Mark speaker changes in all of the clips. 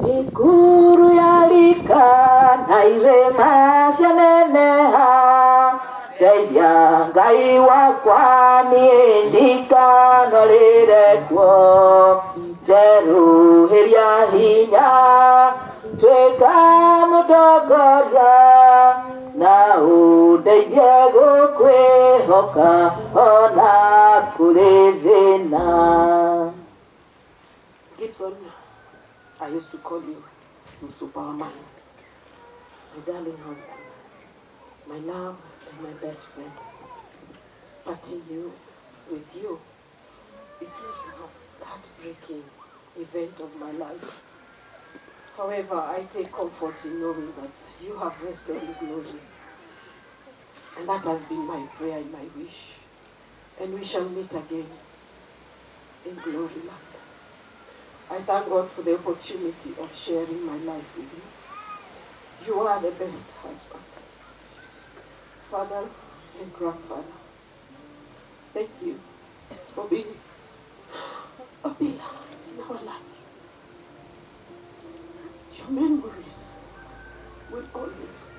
Speaker 1: Ikuru yalika na irema cianeneha ndeithia Ngai wakwa niĩ ndikanarĩre kuo njerũhĩria hinya tuĩka mũtongoria na ũndeithie gũkwĩhoka ona kũrĩ thĩna.
Speaker 2: Gibson, I used to call you Superman, my darling husband, my love and my best friend. Parting you with you is most heartbreaking event of my life. However, I take comfort in knowing that you have rested in glory. And that has been my prayer and my wish. And we shall meet again in glory land. I thank God for the opportunity of sharing my life with you. You are the best husband, father and grandfather. Thank you for being a pillar in our lives. Your memories will always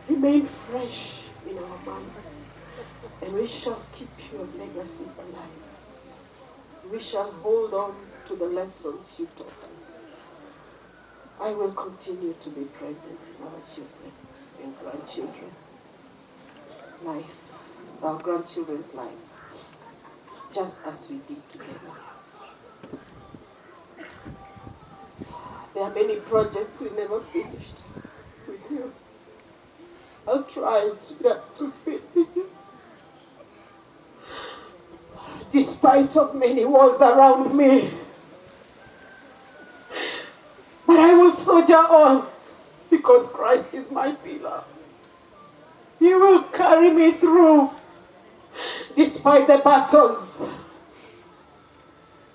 Speaker 2: remain fresh in our minds, and we shall keep your legacy alive. We shall hold on to the lessons you taught us. I will continue to be present in our children and grandchildren life, our grandchildren's life, just as we did together. There are many projects we never finished with you. I'll try to finish. Despite of many wars around me. But I will soldier on because Christ is my pillar. He will carry me through despite the battles.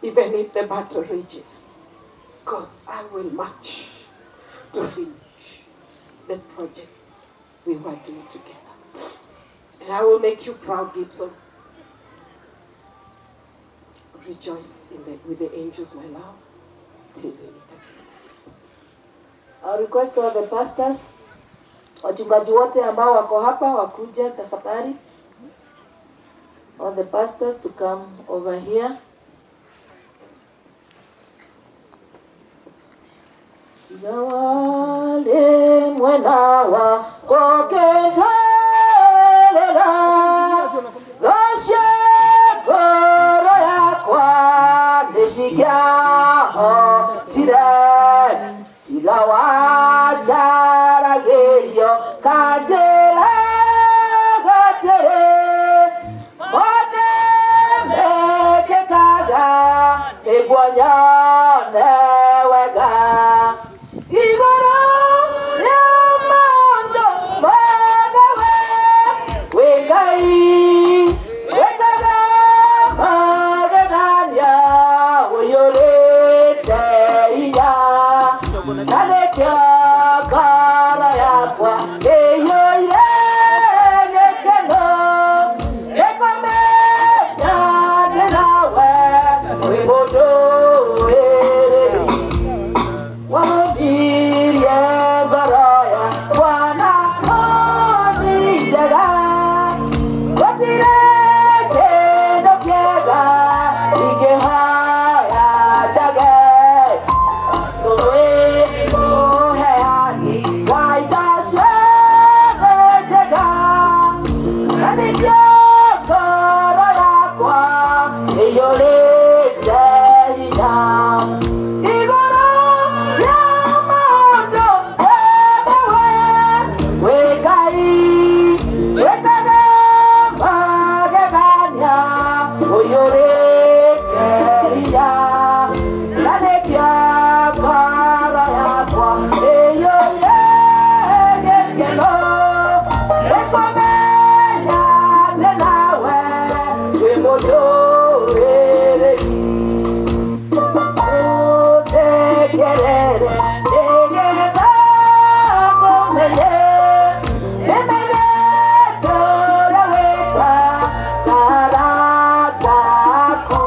Speaker 2: Even if the battle rages, God, I will march to finish the projects we were doing together. And I will make you proud, Gibson. Rejoice with the angels, my love, till we meet again.
Speaker 1: I request all the pastors, wachungaji wote ambao wako hapa wakuje tafadhali. All the pastors to come over here. Tiga wale mwena wa kokendelera Goshe goro yakwa nĩciangĩahotire tiga wanjaragĩrio kanjĩra gatĩrĩ mothe mekĩkaga nĩguo nyone wega igũrũ rĩa maũndũ mothe we wĩ Ngai wĩkaga magegania ũiyũrĩte hinya na nĩkĩo ngoro yakwa ĩiyũire gĩkeno nĩkũmenya ndĩ nawe wĩ mũndũĩrĩri waũthirie ngoro yakwa na ũthi njega gũtirĩ kĩndũ kĩega ingĩhoya njage ũheani wa indo ciothe njega na nĩkĩo ngoro yakwa ĩiyũrĩte hinya igũrũ rĩa maũndũ mothe we wĩ Ngai wĩkaga magegania ũiyũrĩte hinya na nĩkĩo ngoro yakwa ĩiyũire gĩkeno nĩkũmenya ndĩ nawe wĩ mũndũĩrĩri ũndekerere nĩgetha ngũmenye nĩmenyete ũrĩa wĩkaga arata aku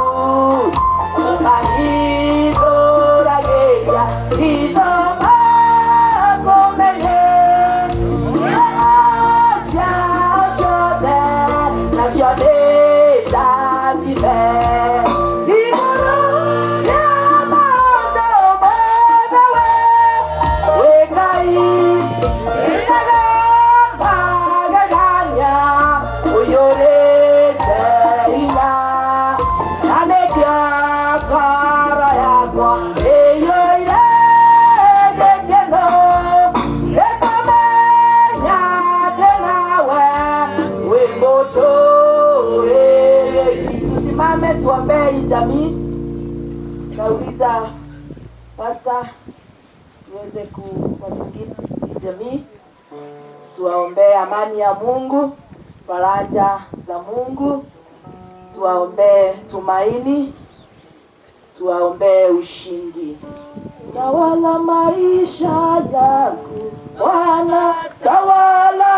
Speaker 1: ũmahithũragĩria hitho Tuweze kuwazingira jamii, tuwaombee amani ya Mungu, faraja za Mungu, tuwaombee tumaini, tuwaombee ushindi. Tawala maisha yangu Bwana, tawala,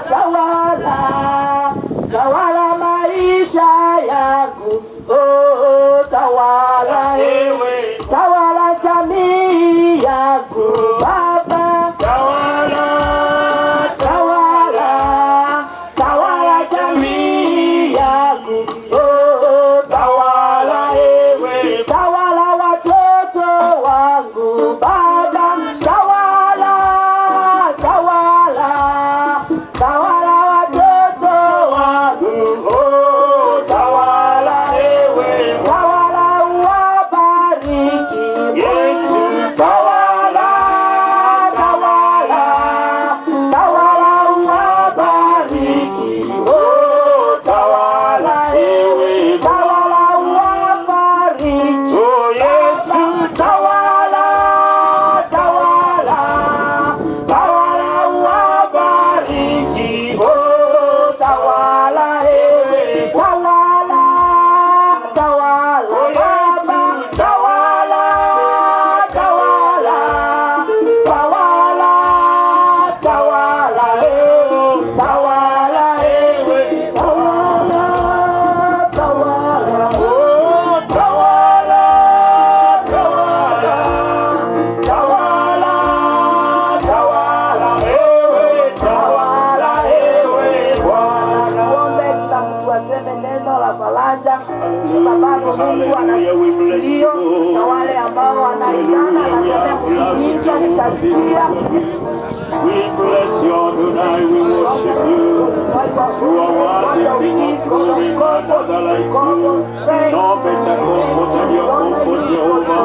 Speaker 1: tawala, tawala maisha yangu, oh, tawala,
Speaker 3: Ewe
Speaker 1: tawala jamii yangu Baba,
Speaker 3: tawala,
Speaker 1: tawala, tawala jamii yangu, oh,
Speaker 3: tawala ewe
Speaker 1: tawala watoto wangu Baba, tawala, tawala, tawala watoto wangu,
Speaker 3: oh, tawala ewe
Speaker 1: tawala uwabariki
Speaker 3: Yesu.
Speaker 1: Mungu, tawala, tawala, tawala uwabariki, oh,
Speaker 3: tawala ewe
Speaker 1: tawala uwafariji.
Speaker 3: Oh, Yesu.
Speaker 1: Tawala, tawala, tawala uwabariki, oh, tawala ewe, tawala, tawala,
Speaker 3: Oh, Yesu.
Speaker 1: Baba, tawala, tawala, tawala, tawala, tawala ewe, tawala, tawala,
Speaker 3: Oh, tawala, tawala, tawala, tawala ewe, tawala ewe Bwana.
Speaker 1: Tuombe kila mtu aseme neno la faraja, kwa sababu Mungu ana kilio cha wale ambao wanaitana, anasema mkiniita nitasikia.
Speaker 3: We bless you, Adonai, we worship you. You are worthy, King of glory, none other like you. No better comfort than your comfort, Jehovah.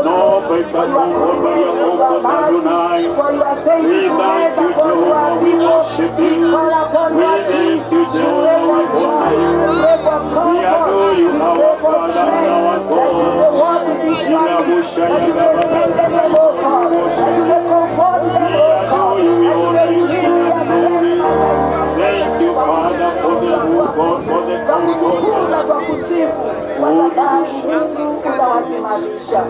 Speaker 3: No better comfort but your comfort, Adonai. We thank you, Jehovah, we worship you. We thank you, Jehovah, we honor you. We adore you, our Father and our
Speaker 1: That you may
Speaker 3: God.
Speaker 1: walk in this family, that you may strengthen them, O God, that you may comfort them, O God, that you may give their strength as I
Speaker 3: Thank you, Father, for the God, for the comfort.
Speaker 1: Twakutukuza, twakusifu kwa sababu Mungu utawasimamisha.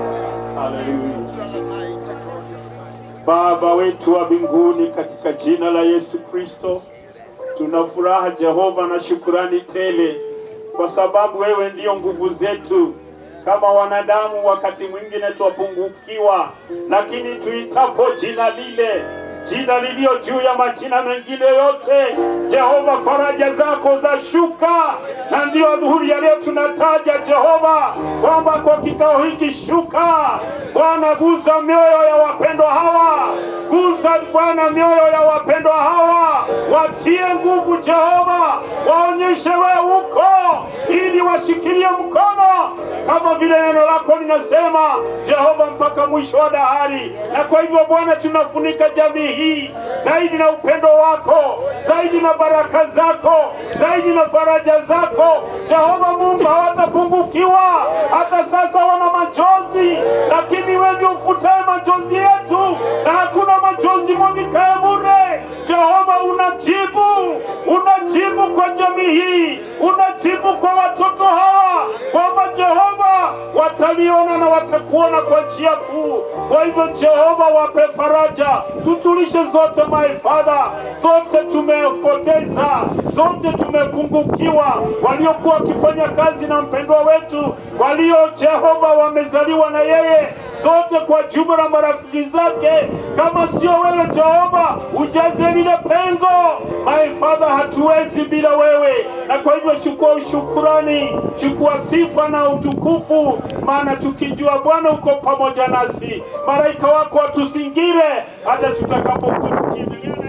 Speaker 3: Haleluya. Baba wetu wa mbinguni, katika jina la Yesu Kristo, tuna furaha Jehova na shukurani tele, kwa sababu wewe ndiyo nguvu zetu. Kama wanadamu, wakati mwingine twapungukiwa, lakini tuitapo jina lile, jina lilio juu ya majina mengine yote, Jehova, faraja zako za shuka, na ndiyo adhuhuri ya leo tunataja Jehova kwamba kwa kikao hiki shuka Bwana, guza mioyo ya wapendwa hawa, guza Bwana mioyo ya wapendwa hawa, watie nguvu Jehova, waonyeshe wewe uko, ili washikilie mkono kama vile neno lako linasema Jehova, mpaka mwisho wa dahari. Na kwa hivyo Bwana, tunafunika jamii hii zaidi na upendo wako, zaidi na baraka zako, zaidi na faraja zako Jehova Mungu, hawatapungukiwa. Hata sasa wana machozi, lakini wewe ndio ufutaye machozi yetu, na hakuna machozi mwagikaye bure. Jehova, unajibu, unajibu kwa jamii hii, unajibu kwa watoto hawa kwamba Jehova wataliona na watakuona kwa njia kuu. Kwa hivyo Jehova, wape faraja, tutulishe zote, my Father, zote tumepoteza, zote tumepungukiwa, waliokuwa wakifanya kazi na mpendwa wetu, walio Jehova wamezaliwa na yeye, zote kwa jumla marafiki zake. Kama sio wewe Jehova, ujaze lile pengo. My Father, hatuwezi bila wewe, na kwa hivyo chukua ushukurani, chukua sifa na utukufu, maana tukijua Bwana uko pamoja nasi, malaika wako watusingire hata tutakapokuwa tukiendelea.